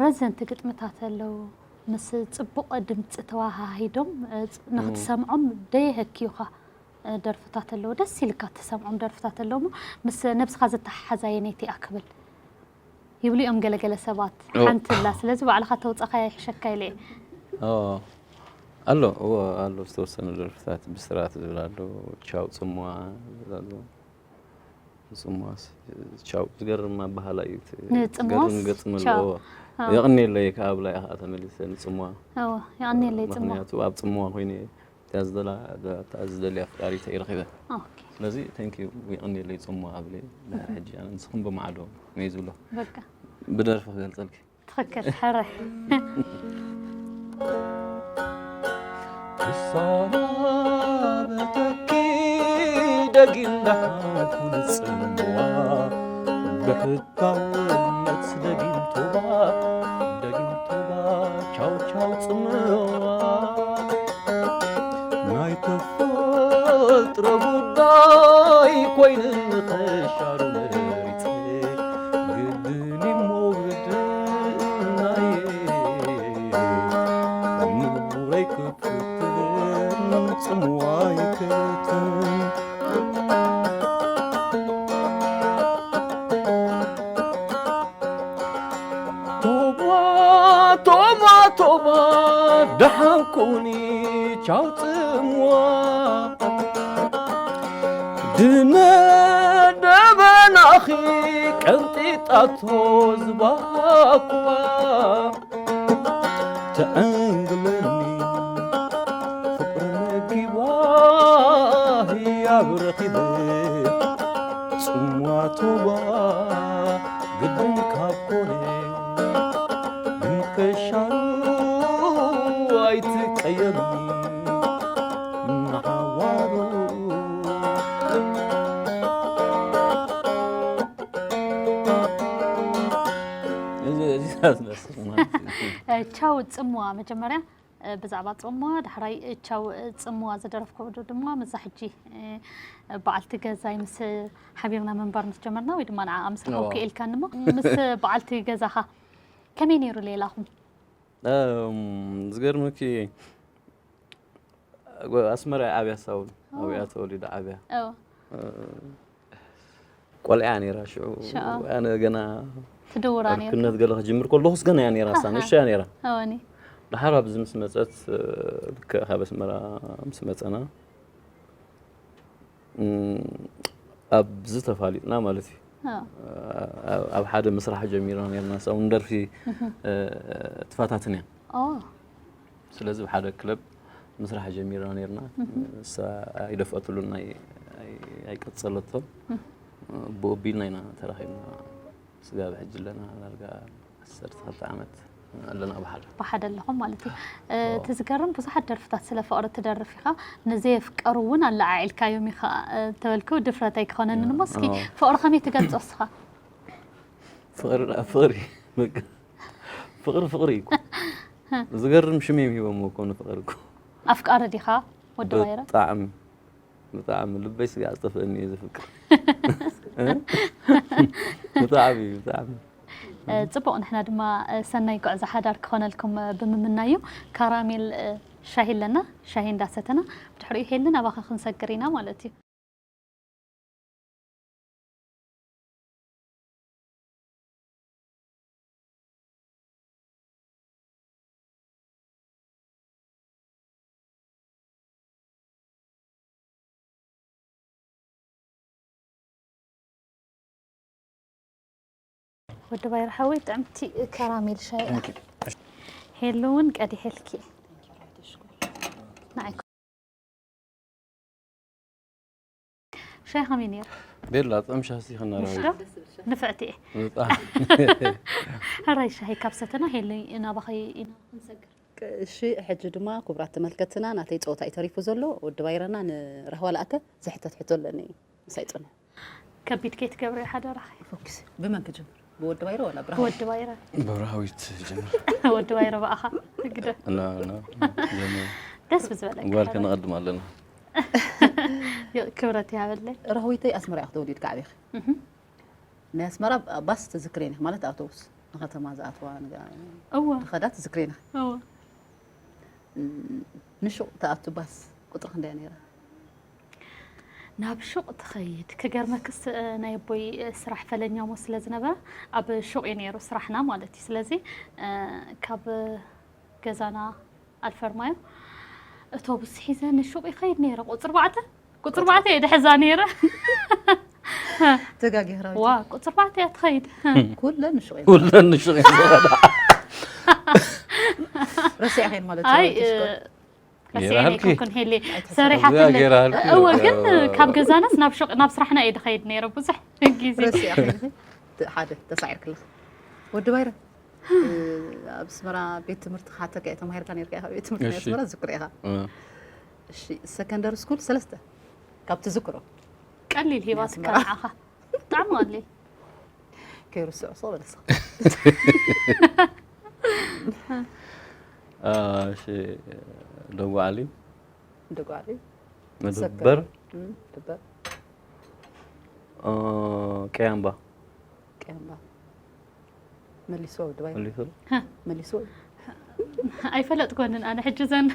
ረዘንቲ ግጥምታት ኣለዉ። ምስ ጽቡቕ ድምጺ ተወሃሂዶም፣ እ፣ ጽ-፣ ንኽትሰምዖም ደየሀክዩኻ፣ እ፣ ደርፍታት ኣለዉ። ደስ ኢልካ ትሰምዖም ደርፍታት ኣለዉ እሞ፣ ምስ ነብስኻ ዘተሓሓዝ ኣየነይቲ እያ ክብል ይብሉ እዮም ገለገለ ሰባት። ኦ። ሓንቲ ኣላ፣ ስለዚ ባዕልኻ ተውጻኻያ ይሕሸካ ኢለ እየ። ኦ፣ ኣሎ፣ እወ፣ ኣሎ፣ ዝተወሰኑ ደርፍታት ብስራት ዝብል ኣሎ፣ ቻው ጽምዋ ዝብል ኣሎ። ጽምዋስ፣ ቻው፣ ዝገርም ኣበሃህላ እዩ። እቲ ንጽምዋስ? ዝገርም ገጽ ቻው። መለዎ። ኣዎ። የቐንየለይ ከኣ ብላ እያ ከኣ ተመሊሰ ንጽምዋ። ኣዎ፣ የቐንየለይ ጽምዋ። ምኽንያቱ ኣብ ጽምዋ ኮይነ እያ ዝደላ-፣ እታ ዝደልያ ኣፍቃሪተይ ረኺበ። ኦኬ። ስለዚ፣ thank you፣ የቐንየለይ ጽምዋ እብል እየ። ድሕሪ ሕጂ ኣነ ንስኽን ብማዕዶ እየ ዝብሎ። በቃ። ብደርፊ ክገልጸልኪ። ትኽክል፣ ሕራይ። ክሰናበተኪ ደጊም ደሓንኩ ንጽምዋ፣ ብሕታውነት ደጊም ቶባ፣ ደጊም ቶባ፣ ቻው ቻው ጽምዋ። ናይ ተፈጥሮ ጉዳይ ኮይኑ ንኸሻሩ መሪጸ፣ ግድን እሞ ግድናየ፣ ንቡረይ ክፍትን ጽምዋይ ክፍትን። ቶባ፣ ቶባ፣ ቶባ፣ ደሓን ኩኒ ቻው ጽምዋ። ድነ ደበናኺ ቀንጢጣቶ ዝባኳ። ትዕንግለኒ ፍቕሪ መጊባ ህያብ ረኺበ። ጽምዋ ቶባ ግድን ካብ ኮነ ግን ከሻሩ ኣይትቀየሚ ንሓዋሩ። እዚ፣ እዚ ዝመስል ማለት እዩ። እ፣ ቻው ጽምዋ መጀመርያ፣ እ፣ ብዛዕባ ጽምዋ፣ ዳሕራይ፣ እ፣ ቻው፣ እ፣ ጽምዋ ዝደረፍክዎ ድማ ምስዛ ሕጂ፣ እ፣ በዓልቲ ገዛይ ምስ ሓቢርና ምንባር ምስ ጀመርና ወይ ድማ ንዓኣ ምስ ረኸብኩ እዎ። ኢልካኒ እሞ፣ ምስ በዓልቲ ገዛኻ ከመይ ነይሩ ሌላኹም? እም፣ ዝገርመኪ፣ ኣስመራ እያ ዓብያ ሳውን፣ እዎ። ኣብያ ተወሊዳ ዓብያ። እዎ። እ፣ ቆልዓ እያ ነይራ ሽዑ። ሽዑ። ኣነ ገና ትድውራ ነይርካ? ዕርክነት ገለ ክጅምር ከለኹስ ገና እያ ነይራ፣ እሳ ኣሃ። ንእሽቶ እያ ነይራ። እወኒ። ደሓር ኣብዚ ምስ መጸት፣ እ፣ ልክዕ ካብ ኣስመራ ምስ መጸና፣ እም፣ ኣብዚ ተፋሊጥና ማለት እዩ። ኣዎ። ኣብ፣ ኣብ ሓደ ምስራሕ ጀሚርና ነይርና፣ እሳ እውን ደርፊ፣ እህ። እ፣ ትፈታትን እያ። ኦ። ስለዚ ብሓደ ክለብ ምስራሕ ጀሚርና ነይርና። እህ። እሳ ኣይደፍአትሉን፣ ኣይ-፣ ኣይ-፣ ኣይቀጸለቶን። እህ። ብኡ ኣቢልና ኢና ተራኺብና። ስጋብ ሕጂ ኣለና፣ ዳርጋ ዓሰርተ ክልተ ዓመት ኣለና ብሓደ። ብሓደ ኣለኹም ማለት እዩ። እ፣ ኦ። እቲ ዝገርም ብዙሓት ደርፍታት ስለ ፍቕሪ ትደርፍ ኢኻ። ንዘየፍቀሩ እውን ኣለዓዒልካዮም ኢኻ፣ እ፣ ተበልኩ ድፍረት ኣይክኾነንን እሞ፣ እስኪ ኦ። ፍቕሪ ከመይ ትገልጾ እስኻ? ፍቕሪ ደኣ ፍቕሪ፣ በቃ። ፍቕሪ ፍቕሪ እዩ እኮ። ዝገርም ሽም እዮም ሂቦምዎ እኮ ንፍቕሪ እኮ። ኣፍቃሪ ዲኻ ወዲ ባይረ? ብጣዕሚ፣ ብጣዕሚ ልበይ ስጋዕ ዝጠፍአኒ እየ ዘፍቅር። ብጣዕሚ፣ ብጣዕሚ። እ፣ ጽቡቕ፣ ንሕና ድማ፣ እ፣ ሰናይ ጉዕዞ ሓዳር ክኾነልኩም፣ እ፣ ብምምናዩ፣ ካራሜል፣ እ፣ ሻሂ ኣለና፣ ሻሂ እንዳሰተና፣ ብድሕሪኡ ሄልን ኣባኻ ክንሰግር ኢና ማለት እዩ። ወዲ ባይረ ሓወይ፣ ጥዕምቲ ካራሜል ሻሂ እያ። ሄሉ እውን ቀዲሐልኪ። ንዓይ ሻሂ ከመይ ነይሩ? ቤላ፣ ጥዑም ሻሂ እስቲ ከናረጋግጽ። ንፍዕቲ እየ። ብጣዕሚ። ሕራይ ሻሂ ካብ ሰተና፣ ሄሉ ናባኺ ኢና ክንሰግር። እሺ፣ ሕጂ ድማ ክቡራት ተመልከትና፣ ናተይ ጸወታ እዩ ተሪፉ ዘሎ። ወዲ ባይረና ንራህዋ ለኣከ ዝሕተት ሕቶ ኣለኒ፣ ምሳይ ጽንሑ። ከቢድ ከይትገብርዮ ሓደራኺ። ፎኪስ፣ ብመን ክጅምር? ብወዲ ባይረ ዋላ ብራህዋ? ብወዲ ባይረ። ብራህዊት ጀምር። ወዲ ባይረ ብኣኻ ግደ። ላ፣ ላ፣ ጀምር። ደስ ብዝበለካ ጓል ሓደራ። ከነቐድም ኣለና። ዮ፣ ክብረት ይሃበለይ። ራህዊተይ ኣስመራ ኢኺ ተወሊድካ ዓቢኺ? እህ። ናይ ኣስመራ ባስ ትዝክሬን ኢኺ ማለት ኣውቶቡስ? ንከተማ ዝኣትዋ ንጋ- እወ ዝኸዳ ትዝክሬና። እወ እም፣ ንሹቕ ትኣቱ ባስ ቁፅሪ ክንደይ ነይራ? ናብ ሹቕ ትኸይድ። ክገርመክስ፣ እ፣ ናይ ኣቦይ፣ እ፣ ስራሕ ፈለኛሞ ስለ ዝነበረ ኣብ ሹቕ እዩ ነይሩ ስራሕና ማለት እዩ። ስለዚ፣ እ፣ ካብ ገዛና ኣልፈርማዮ ኣውቶቡስ ሒዘ ንሹቕ ይኸይድ ነይረ። ቁፅሪ ኣርባዕተ፣ ቁፅሪ ኣርባዕተ እየ ድሕዛ ነይረ። ተጋጊ ህራዊት ዋ፣ ቁፅሪ ኣርባዕተ እያ ትኸይድ። ኩለን ንሹቕ እየን። ኩለን ንሹቕ እየን ዝኸዳ። ረሲዕኸን ማለት ኣይ እዩ። ረሲዐ ገይራልኪ? ኣይኮንኩን ሄሊ ኣይትሕሰብ። ሰሪሓትለይ። ገይራልኪ? እወ ግን እ፣ ካብ ገዛናስ ናብ ሹቕ ናብ ስራሕና እየ ድኸይድ ነይረ ብዙሕ ግዜ። ረሲዕኸን ኢኺ? ተ- ሓደ ተሳዒርክለኺ። ወዲ ባይረ፣ እ፣ ኣብ ኣስመራ ቤት ትምህርቲ ክሓተካ እየ። ተማሂርካ ነይርካ ኢኻ ቤት ትምህርቲ ናይ እሺ። ኣስመራ ዝክሮ ኢኻ። እ፣ እሺ፣ ሰከንደሪ ስኩል ሰለስተ ካብ ትዝክሮ ቀሊል ሂባትካ ኣስመራ። ንዓኻ። ብጣዕሚ ቀሊል። ከይርስዖ ሰው በለስ። እ፣ እሺ፣ ደንጓዓሊ እንደጓሊ መደበር እም፣ ድበር እ፣ ቀያምባ ቀያምባ መሊሶ ወዲ ባይ መሊሱ መሊሶ ኣይፈለጥኮንን ኣነ ሕጂ ዘን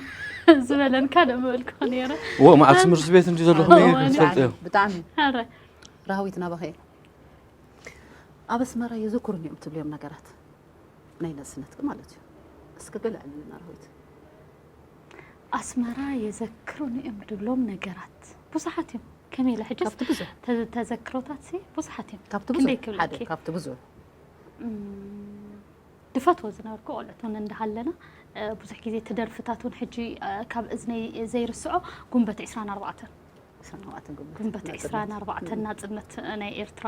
ዝበለን ካልእ ምበልኩ ነይረ። ዎ መዓት ትምህርቲ ቤት እንዲ ዘለኹም እዎ፣ እየ እኔ- ዝፈልጥ እዮ። ብጣዕሚ ኧረ ራዊት ናባኸ እየ። ኣብ ኣስመራ የዘክሩኒ እዮም ትብልዮም ነገራት ናይ ነስነትኪ ማለት እዩ። እስከ ገለ ዕልልና ራዊት። ኣስመራ የዘክሩኒ እዮም ድብሎም ነገራት ብዙሓት እዮም። ከመይ ኢለ ሕጅስ ካብቲ ብዙሕ ተ- ተዘክሮታት ሲ ብዙሓት እዮም። ካብቲ ክንደይ ብዙሕ ክብል ሓደ እኪ? ካብቲ ብዙሕ እም፣ ድፈትዎ ዝነበርኩ ቆልዑት እውን እንዳሃለና፣ እ፣ ብዙሕ ግዜ እቲ ደርፍታት እውን ሕጂ፣ እ፣ ካብ እዝነይ ዘይርስዖ ጉንበት ዕስራን ኣርባዕተን ሰማዕትን ጉንበት ጉንበት ናጽነት። ዕስራን ኣርባዕተን ናጽነት ናይ ኤርትራ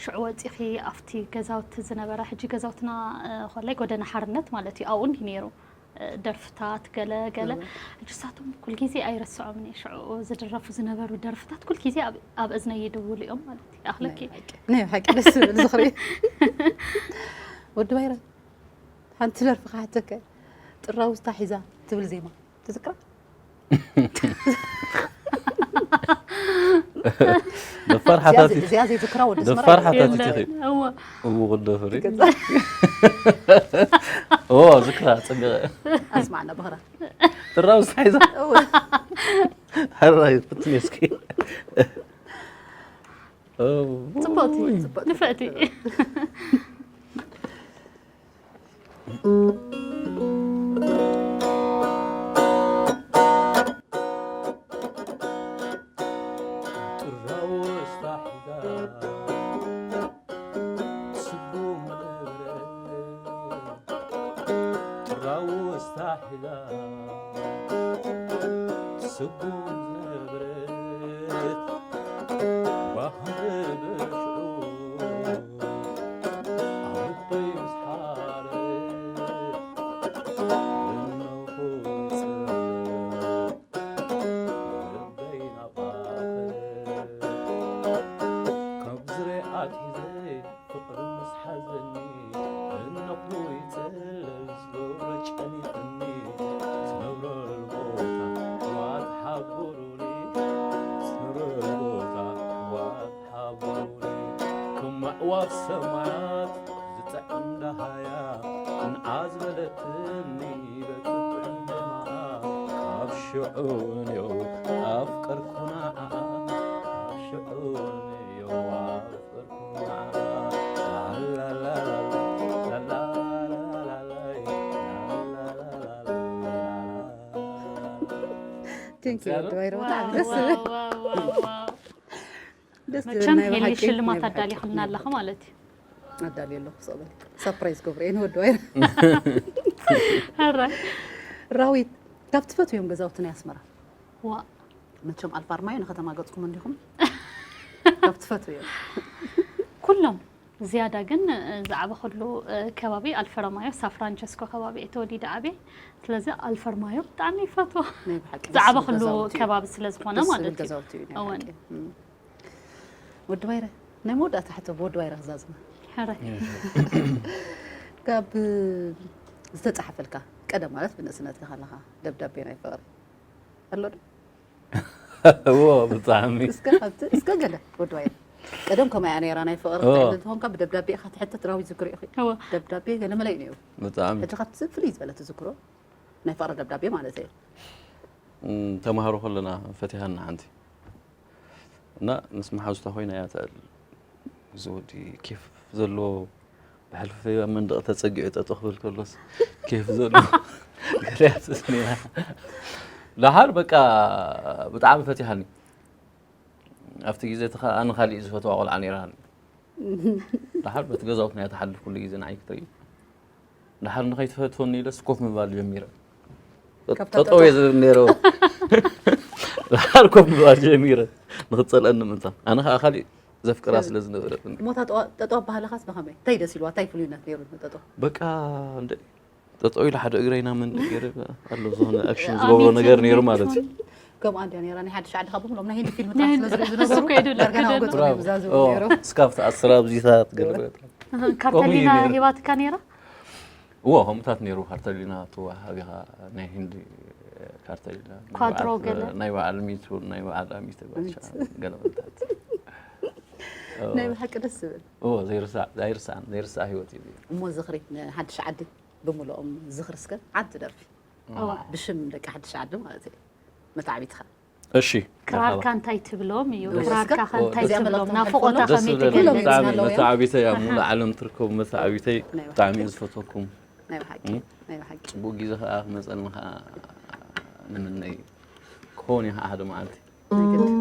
ሽዑ ወጺኺ ኣብቲ ገዛውቲ ዝነበረ፣ ሕጂ ገዛውትና፣ እ፣ ኮላይ ጎደና ሓርነት ማለት እዩ። ኣብኡ እንዲ ነይሩ፣ እ፣ ደርፍታት ገለ ገለ። ሕጂ እሳቶም ኩል ግዜ ኣይረስዖምን እየ። ሽዑ ዝድረፉ ዝነበሩ ደርፍታት ኩል ግዜ ኣብ፣ ኣብ እዝነይ ይድውሉ እዮም ማለት እዩ። ኣኽለኪ ናይ ሓቂ ደስ ዝብል ዝኽሪ። ወዲ ባይረ፣ ሓንቲ ደርፊ ክሓተከ፣ ጥራውዝታ ሒዛ ትብል ዜማ ትዝክራ? ደፋር ሓታቲት እዚኣ ዘይዝክራ ወዲ ኣስመራ ደፋር እዩ። ሓታቲት የለን። ኢኺ። እወ። እዎ ክደፍሪ ገዛ። ኦ ዝክራ ጽብቐ ኣስማዕና ብኽራ። ጥራውዝታ ሒዛ እወ። ሕራይ ክትኔ እስኪ ጽብቕቲ ጽብቕቲ። ንፍዕቲ። ስጉም ዝነብረት ባህሪ ብሽዑ ኣቦይ ምስ ሓረ እነኹ ይጽበ ልበይ ናባኸ ካብ ዝርኣት ሒዘ ፍቕሪ ምስ ሓዘኒ እነኹ ይጸለል ዝገብሮ ጨኒቕኒ ትነብረሉ ቦታ ዋት ሓብሩኒ ትነብረሉ ቦታ ዋት ሓብሩኒ ከም ኣዕዋፍ ሰማያት ዝጥዕም ደሃያ እንኣ ዝበለትኒ በቲ ጥዑም ደማኣ ካብ ሽዑ ንዮ ኣፍቀርኩ ንዓኣ ካብ ሽዑ ንዮ ኣፍቀርኩ Thank you ወዲ ባይረ፣ ብጣዕሚ ደስ ዝብል። ደስ ዝብል መቸም ናይ ሄሊ ብሓቂ፣ ሽልማት ናይ ብሓቂ። ኣዳሊኹልና ኣለኻ ማለት እዩ። ኣዳልየ ኣለኹ ሰበል ሰፕራይዝ ገብረ እየ ንወዲ ባይረ። ሕራይ ራዊት ካብ ትፈትውዮም ገዛውቲ ናይ ኣስመራ ዋ መቸም ኣልፋርማዮ ንከተማ ገጽኩም እንዲኹም ካብ ትፈትውዮም ኩሎም ዝያዳ ግን፣ እ፣ ዝዓበኹሉ፣ እ፣ ከባቢ ኣልፈረማዮ ሳን ፍራንቸስኮ ከባቢ እየ ተወሊደ ዓብየ። ስለዚ ኣልፈርማዮ ብጣዕሚ ይፈትዎ። ናይ ብሓቂ ደስ ዝዓበኹሉ ዝብል ገዛውቲ እዩ። ከባቢ ስለ ዝኾነ ደስ ማለት ዝብል እዩ። ገዛውቲ እዩ ናይ እወን። ብሓቂ። እም። ወዲ ባይረ ናይ መወዳእታ ሕቶ ብወዲ ባይረ ክዛዝመ ሕራይ ካብ ዝተጻሓፈልካ ቀደም ማለት ብንእስነትካ ከለኻ ደብዳቤ ናይ ፍቕሪ ኣሎ ዶ? እዎ ብጣዕሚ እስከ ካብቲ እስከ ገለ ወዲ ባይረ ቀደም ከምኣ እያ ነይራ ናይ ፍቕሪ ኦ። ትዕድል እንተኾንካ ብደብዳቤ ኢኻ ትሕተት ራዊ ዝክሮ ኢኺ እወ። ደብዳቤ ገለ መለ እዩ ነይሩ ብጣዕሚ ሕጂ ካብቲ ፍልይ ዝበለ ትዝክሮ ናይ ፍቕሪ ደብዳቤ ማለት እዩ እም፣ ተማሃሮ ከለና ፈቲሃና ሓንቲ እና ምስ መሓዙታ ኮይና እያ ትዕል እዚ ወዲ ኬፍ ዘለዎ ብሕልፊ ኣብ መንደቕ ተጸጊዑ ጠጠው ክብል ከሎስ ኬፍ ዘለዎ ገርያ ትስኒና ደሓር በቃ ብጣዕሚ ፈቲሃኒ ኣብቲ ግዜ እቲ ኸ- ኣነ ካሊእ ዝፈትዋ ቆልዓ ነይራ ደሓር በቲ ገዛውትና እያ ትሓልፍ ኩሉ ግዜ ንዓይ ክትርኢ ደሓር ንኸይትፈትወኒ ኢለስ ኮፍ ምባል ጀሚረ ካብ ጠጠው እየ ዝብል ነይረ ደሓር ኮፍ ምባል ጀሚረ ንክትፀልአኒ ምእንታ ኣነ ከዓ ካሊእ ዘፍቅራ ስለ ዝነበረ ሞታ ጠጠው ኣባህላኻስ ብኸመይ እንታይ ደስ ኢልዋ እንታይ ፍሉይነት ነይሩ ጠጠው በቃ እንደ ጠጠው ኢለ ሓደ እግረይ ናብ መንደቅ ገይረ ኣሎ ዝኾነ ኣክሽን ዝገብሮ ነገር ነይሩ ማለት እዩ ከምኡ እንዲያ ነይራ ናይ ሓድሽ ዓድኻ ብምሎም ናይ ሂንዲ ፊልም ናይ ጥራሕ ሂንዲ ስለ ዝብሉ ጥራሕ ዝነበሩ እኮ የድለ ዳርጋ ናብ ከደለ። ገጾም እዮም ዝዛዝሙ ኦ፣ ነይሩ እስካብ ተኣስራ ኣብዚታት ገለ ካርተሊና ከምኡ እዩ ነይሩ። ሂባትካ ነይራ እዎ ከምኡታት ነይሩ ካርተሊና ትወሃብ ኢኻ ናይ ሂንዲ ካርተሊና ናይ ኳድሮ በዓል- ገለ። ናይ በዓል ሚቱ ናይ በዓል ኣሚት ባሻ ገለመታት ናይ ብሓቂ ደስ ዝብል እዎ ዘይርሳዕ ዘይርሳዕ ዘይርሳዕ ህይወት እዩ እሞ ዝኽሪ ንሓድሽ ዓዲ ብምልኦም ዝኽሪ እስከ ሓንቲ ደርፊ እዋ። ብሽም ደቂ ሓድሽ ዓዲ ማለት እዩ መታዕቢትኻ እሺ ክራርካ እንታይ ትብሎም እዩ ደስ- ክራርካ ከ እንታይ እዚኣ ትብሎም መልእኽቲ ናፍቆታ ክሕልፈሎም ደስ ከመይ ዝብለኒ ትገልጽ ብጣዕሚ ኣለዎ። መተዓቢተይ ኣብ ሙሉእ ዓለም ትርከቡ መተዓቢተይ ናይ ብጣዕሚ እየ ዝፈትወኩም ናይ ብሓቂ ናይ ብሓቂ ፅቡቅ ግዜ ከዓ ክመፀልና ከዓ ንምነይ ክኸውን እዩ ከዓ ሓደ መዓልቲ ናይ ግድ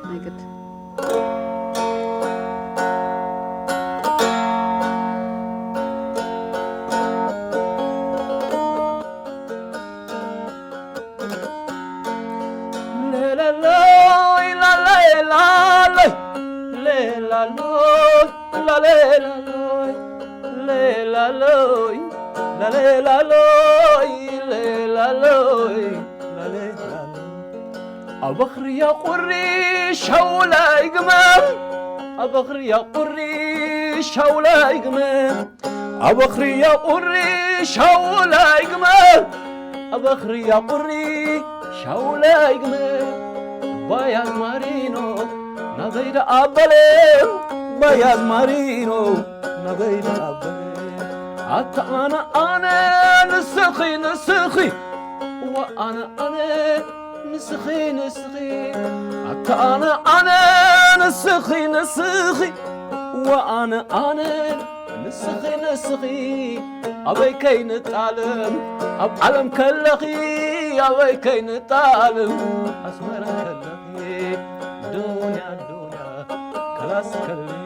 ናይ ግድ ሌላሎይ ላለይ ላለይ ሌላሎይ ላለይ ላለይ ሌላሎይ ላለይ ላለይ ሌላሎይ ላለይ ላለይ ኣበኽርያ ቁሪ ሻውላይ ግመ ኣበኽርያ ቁሪ ሻውላይ ግመ ኣበኽርያ ቁሪ ሻውላይ ግመ ኣበኽርያ ቁሪ ሻውላይ ግመ ባያዝ ማሪኖ ናበይ ደኣ በለ ባያዝ ማሪኖ ናበይ ደኣ በለ ኣታ ኣነ ኣነ ንስኺ ንስኺ እዋ ኣነ ኣነ ንስኺ ንስኺ ኣታ ኣነ ኣነ ንስኺ ንስኺ እዋ ኣነ ኣነ ንስኺ ንስኺ ኣበይ ከይንጣለም ኣብ ዓለም ከለኺ ኣበይ ከይንጣለም ኣስመራ ከለኺ ዱንያ ዱንያ ከላስ ከልያ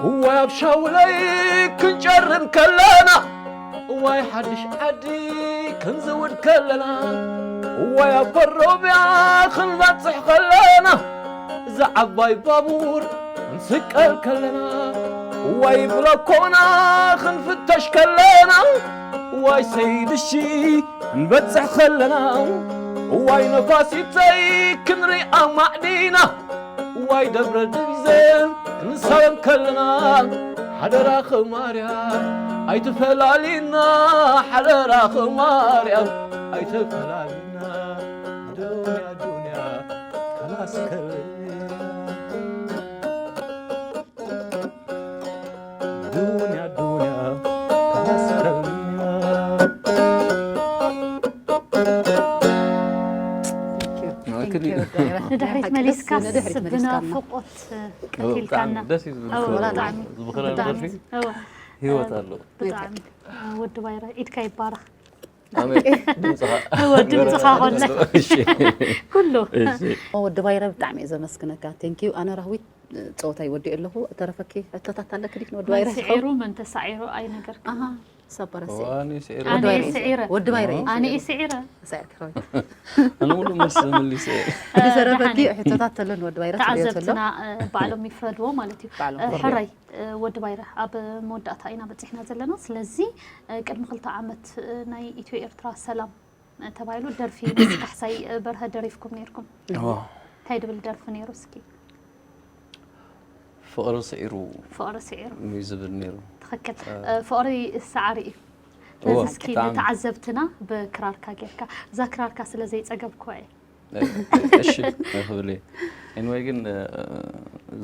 እዋይ ኣብ ሻውለይ ክንጨርም ከለና እዋይ ሓድሽ ዓዲ ክንዝውድ ከለና እዋይ ኣብ ፈሮብያ ክንበፅሕ ከለና እዛ ዓባይ ባቡር ክንስቀል ከለና እዋይ ብለኮና ክንፍተሽ ከለና እዋይ ሰይድሺ ክንበፅሕ ከለና እዋይ ነፋሲተይ ክንሪኣ ማዕዲና እዋይ ደብረ ድንዘል ክንሳለም ከለና ሓደራኺ ማርያም ኣይትፈላሊና ሓደራኺ ማርያም ኣይትፈላሊና ዱንያ ዱንያ ከላስ ከለና ዱንያ ዱንያ ከላስ ከለና ንድሕሪት መሊስካስ ብናፍቆት ቀቲልካና ደስ እዩ ዝብል እወ፣ ክብረት ብጣዕሚ ዝብኽረን ብጣዕሚ ደርፊ እወ፣ ህይወት ኣሎ ብጣዕሚ ወዲ ባይረ ኢድካ ይባረኽ ኣሜን ድምፅኻ እወ፣ ድምፅኻ ኮለ እሺ ኩሉ እሺ ወዲ ባይረ ብጣዕሚ እየ ዘመስግነካ ቴንኪዩ ኣነ ራህዊት ፀወታ ይወዲእ ኣለኹ ተረፈኪ ሕቶታት ኣለክ ዲክ ንወዲ ባይረ መን ስዒሩ መን ተሳዒሩ ኣይነገርካ ኣሃ ሰበረሲ ዋኒ ስዒሩ ኣነ ባይረ ስዒረ ወዲ ባይረ ኣነ ስዒረ ሳይርክ ራዊት ኣነ ሙሉእ መልሲ መሊሰ ብዘረፈኪ ደሓን። ሕቶታት ተሎ ንወዲ ባይረ ትሪኦ ተሎ ተዓዘብትና እ፣ ባዕሎም ይፍረድዎ ማለት እዩ ባዕሎም እ፣ ይፍረድዎ። ሕራይ እ፣ ወዲ ባይረ ኣብ መወዳእታ ኢና በፂሕና ዘለና ስለዚ እ፣ ቅድሚ ክልተ ዓመት እ፣ ናይ ኢትዮ ኤርትራ ሰላም እ፣ ተባሂሉ ደርፊ ምስ ካሕሳይ እ፣ በርሀ ደሪፍኩም ነይርኩም እንታይ ድብል ደርፊ ነይሩ እስኪ ፍቕሪ ስዒሩ ፍቕሪ ስዒሩ እዩ ዝብል ነይሩ ትኽክል እ፣ ፍቕሪ ሰዓሪ እዩ እወ፣ ስለዚ እስኪ ብጣዕሚ። ንተዓዘብትና ብክራርካ ጌርካ እዛ ክራርካ ስለ ዘይፀገብኩዋ እየ እሺ ክብል እየ። Anyway ግን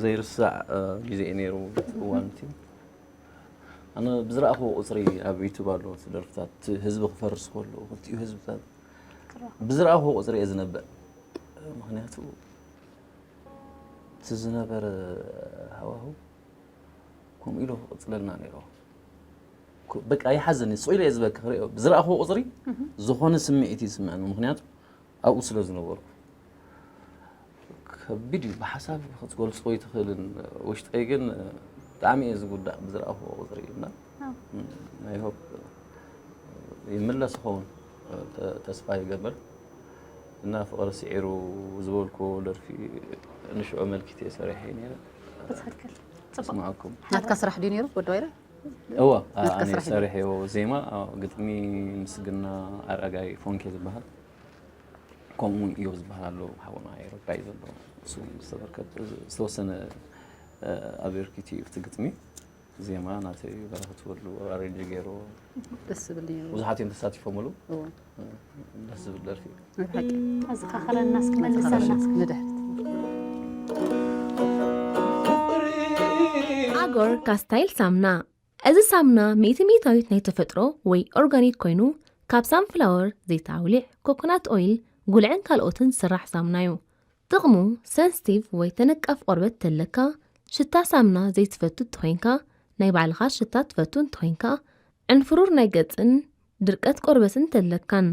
ዘይርሳዕ ግዜ እዩ ነይሩ። እዋን እቲ ኣነ ብዝረኣኽዎ ቁፅሪ ኣብ ዩቱብ ኣሎ እቲ ደርፍታት፣ እቲ ህዝቢ ክፈርስ ከሎ ክልቲኡ ህዝብታት ብዝረኣኽዎ ቁፅሪ እየ ዝነብዕ። ምክንያቱ እቲ ዝነበረ ሃዋሁ ከምኡ ኢሉ ክቕፅለልና ነይሩ። በቃ ይሓዝን ስቕ ኢለ እየ ዝበኪ ክሪኦ ብዝረኣኽዎ ቁፅሪ ዝኾነ ስምዒት ይስምዐኒ። ምክንያቱ ኣብኡ ስለ ዝነበርኩ ከቢድ እዩ። ብሓሳብ ክትገልፆ ኣይትኽእልን። ውሽጠይ ግን ብጣዕሚ እየ ዝጉዳእ ብዝረኣኽዎ ቁፅሪ እና I hope ይምለስ ይኸውን ተስፋ ይገብር። እና ፍቕሪ ስዒሩ ዝበልኩ ደርፊ ንሽዑ መልኪት እየ ሰሪሐ ነይረ። ብትክክል። ፅቡቅ። ስማዕኩም። ናትካ ስራሕ ድዩ ነይሩ ወዲ ዋይረ? እወ ኣነ ሰሪሐዮ። ዜማ ግጥሚ ምስግና ኣረጋይ ፎንኬ ዝበሃል፣ ከምኡ እውን እዮብ ዝበሃል ኣሎ ሓውና ኤሮፓ እዩ ዘሎ። እሱ ዝተበርከት ዝተወሰነ ኣበርኪት እዩ እቲ ግጥሚ። ዜማ ናተይ እዩ በረኸት ወሉ ኣሬንጅ ገይሩ። ደስ ዝብል እዩ። ብዙሓት እዮም ተሳቲፎምሉ። እወ። ደስ ዝብል ደርፊ እዩ። ናይ ብሓቂ ኣዘኻኸረና እስኪ መልሰና። ንድሕሪት። ኣጎር ካስታይል ሳምና። እዚ ሳምና ሚእቲ ሚእታዊት ናይ ተፈጥሮ ወይ ኦርጋኒክ ኮይኑ ካብ ሳንፍላወር፣ ዘይት ኣውሊዕ፣ ኮኮናት ኦይል፣ ጉልዕን ካልኦትን ዝስራሕ ሳምና እዩ። ጥቕሙ ሰንስቲቭ ወይ ተነቃፍ ቆርበት ተለካ፣ ሽታ ሳምና ዘይትፈቱ እንተኾይንካ፣ ናይ ባዕልኻ ሽታ ትፈቱ እንተኾይንካ፣ ዕንፍሩር ናይ ገጽን ድርቀት ቆርበትን ተለካን።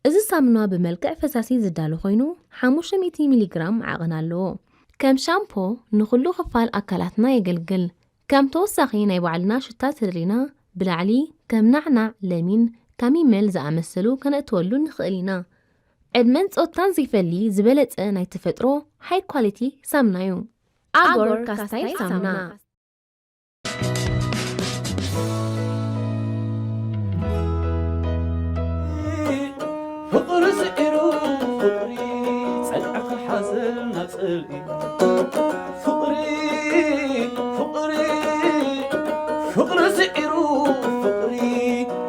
እዚ ሳምና ብመልክዕ ፈሳሲ ዝዳሎ ኮይኑ ሓሙሽተ ሚእቲ ሚሊ ግራም ዓቐን ኣለዎ። ከም ሻምፖ ንኹሉ ክፋል ኣካላትና የገልግል። ከም ተወሳኺ ናይ ባዕልና ሽታ ተደሊና ብላዕሊ ከም ናዕናዕ፣ ለሚን፣ ካሚመል ዝኣመሰሉ ከነእትወሉ ንኽእል ኢና። ዕድመን ጾታን ዘይፈሊ ዝበለጸ ናይ ተፈጥሮ ሃይ ኳሊቲ ሳምና እዩ። ኣጎር ካስታይል ሳምና። ፍቕሪ ስዒሩ ፍቕሪ ጸንዐ ክሓዘልና ጽልኢ ፍቕሪ ፍቕሪ ፍቕሪ ስዒሩ ፍቕሪ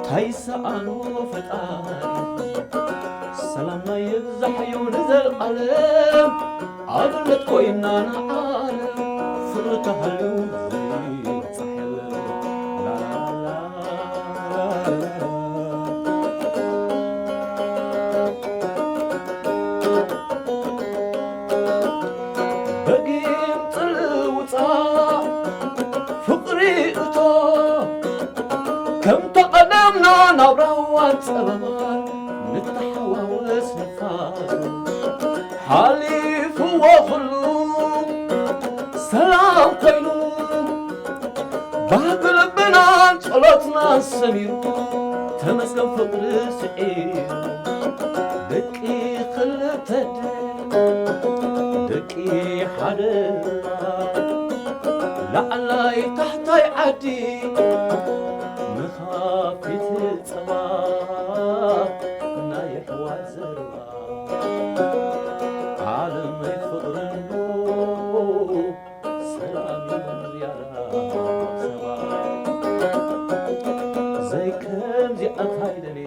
ታይ ሰኣኖ ፈጣሪ ሰላምና ይብዛሕዮ ንዘልኣለም ኣብነት ኮይና ንዓለም ፍቕሪ ተሃልዩ ዘይበጽሕ የለን። ላላላ በጊም ጽልውጻ ፍቕሪ እቶ ከም ተቐደምና ናብ ራዋን ጸበባን ንተሓዋወስ ንፋሱ ሓሊፍዎ ኩሉ ሰላም ኮይኑ ባህጊ ልብናን ጸሎትናን ሰሚሩ ተመስገን ፍቕሪ ስዒሩ ደቂ ክልተ ደቂ ሓደ ላዕላይ ታሕታይ ዓዲ መኻፊት ጸባ ናይ ኣሕዋት ዘረባ ዓለመይ ፍቕርን ሰላም ይኹን ዝያዳ ሰባ ዘይከምዚኣ ታይደሊ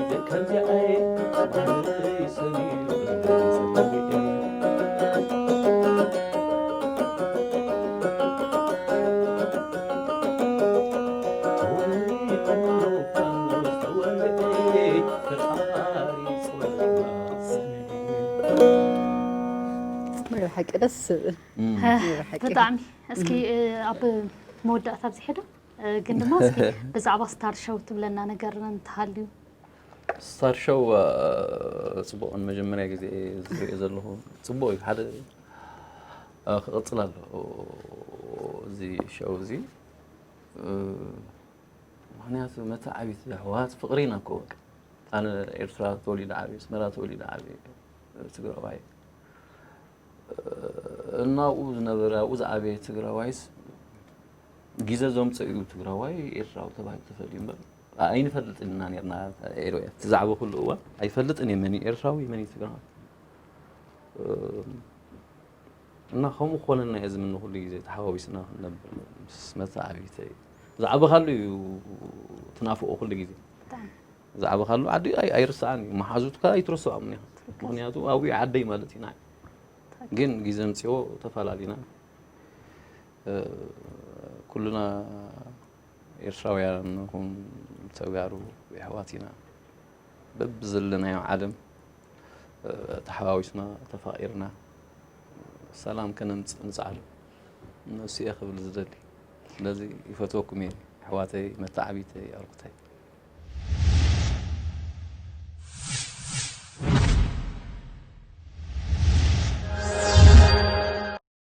ዘይከምዚኣ ኣይ ሰሚሩ ናይ ብሓቂ ደስ ዝብል። ብጣዕሚ እስኪ ኣብ መወዳእታ ኣብዚ ሕዶ ግን ድማ እስኪ ብዛዕባ ስታር ሸው ትብለና ነገር እንተሃልዩ። ስታር ሸው ጽቡቕ ንመጀመርያ ግዜ ዝሪኦ ዘለኹ ጽቡቕ እዩ። ሓደ ክቕጽል ኣለዎ እዚ ሸው እዚ። ምክንያቱ መተዓቢት ኣሕዋት ፍቕሪ ኢና እኮ በቃ። ኣነ ኤርትራ ተወሊደ ዓብየ ኣስመራ ተወሊደ ዓብየ ትግራዋይ እናብኡ ዝነበረ ኣብኡ ዝዓበየ ትግራዋይስ ግዜ ዘምፀኡ ትግራዋይ ኤርትራዊ ተባሂሉ ተፈልዩ እምበር ኣይንፈልጥን ኢና ነርና። ኤርትራ እቲ ዛዕባ ኩሉ እዋን ኣይፈልጥን እየ መን እዩ ኤርትራዊ መን እዩ ትግራዋይ። እና ከምኡ ክኾነና እየ ዝምነ ኩሉ ግዜ ተሓዋዊስና ክንነብር ምስ መተዓቢተይ። ዛዕባ ካሉ እዩ ትናፍቆ ኩሉ ግዜ። ዛዕባ ካሉ ዓዲ ኣይርስዓን እዩ። መሓዙትካ ኣይትርስዖምን ኢኻ። ምኽንያቱ ኣብኡ ዓደይ ማለት እዩ ንዓይ። ግን ግዜ ምፅኦ ተፈላለና። ኩልና ኤርትራውያን ንኹን ተጋሩ ኣሕዋት ኢና። በብዘለናዮ ዓለም ተሓዋዊስና ተፋቒርና ሰላም ከነምፅእ ንፅዓር። ንሱ እየ ክብል ዝደሊ። ስለዚ ይፈትወኩም እየ ኣሕዋተይ፣ መተዓቢተይ፣ ኣርኩተይ።